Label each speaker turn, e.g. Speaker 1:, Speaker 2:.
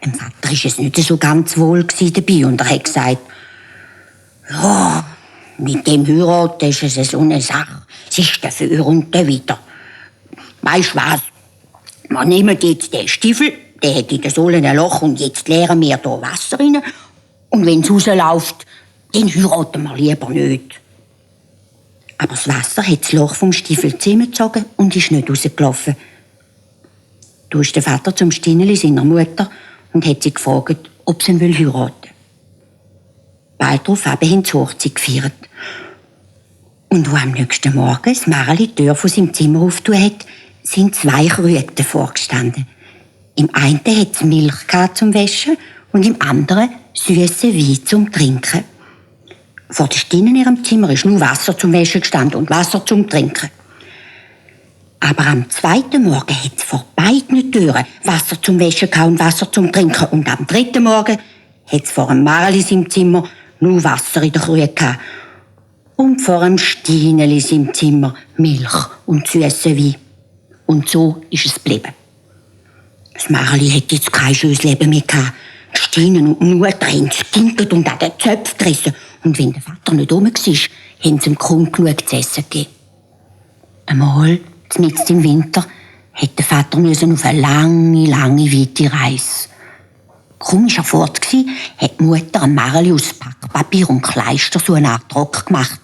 Speaker 1: Dem Vater war es nicht so ganz wohl dabei und er hat gesagt, ja, mit dem heiraten ist es so eine Sache. Es ist dafür und dawider. Weisst was? Wir nehmen jetzt den Stiefel, der hat in der Sohle ein Loch und jetzt leeren wir hier Wasser rein. Und wenn es rausläuft, dann heiraten wir lieber nicht. Aber das Wasser hat das Loch vom Stiefel zusammengezogen und ist nicht rausgelaufen. Da ist der Vater zum Stineli seiner Mutter und hat sie gefragt, ob sie ihn heiraten will. Bald darauf haben sie die Hochzeit gefeiert. Und wo am nächsten Morgen das Marli die Tür von seinem Zimmer aufgetan hat, sind 2 Krüge davor gestanden. Im einen hat es Milch zum Waschen und im anderen süßen Wein zum Trinken. Vor der Stine in ihrem Zimmer ist nur Wasser zum Waschen gestanden und Wasser zum Trinken. Aber am zweiten Morgen hat es vor beiden Türen Wasser zum Waschen und Wasser zum Trinken. Und am dritten Morgen hat es vor dem Marli im Zimmer nur Wasser in der Krüge gehabt. Und vor dem Stineli im Zimmer Milch und süßen Wein. Und so ist es geblieben. Das Marli hat jetzt kein schönes Leben mehr gehabt. Die Stinen und Mutter haben gestinkt und an den Zöpfen gerissen. Und wenn der Vater nicht rum war, haben sie ihm kaum genug zu essen gegeben. Einmal, mitten im Winter, hat der Vater auf eine lange, weite Reise. Kaum war er fort, hat die Mutter ein Marli aus Packpapier und Kleister so eine Art Rock gemacht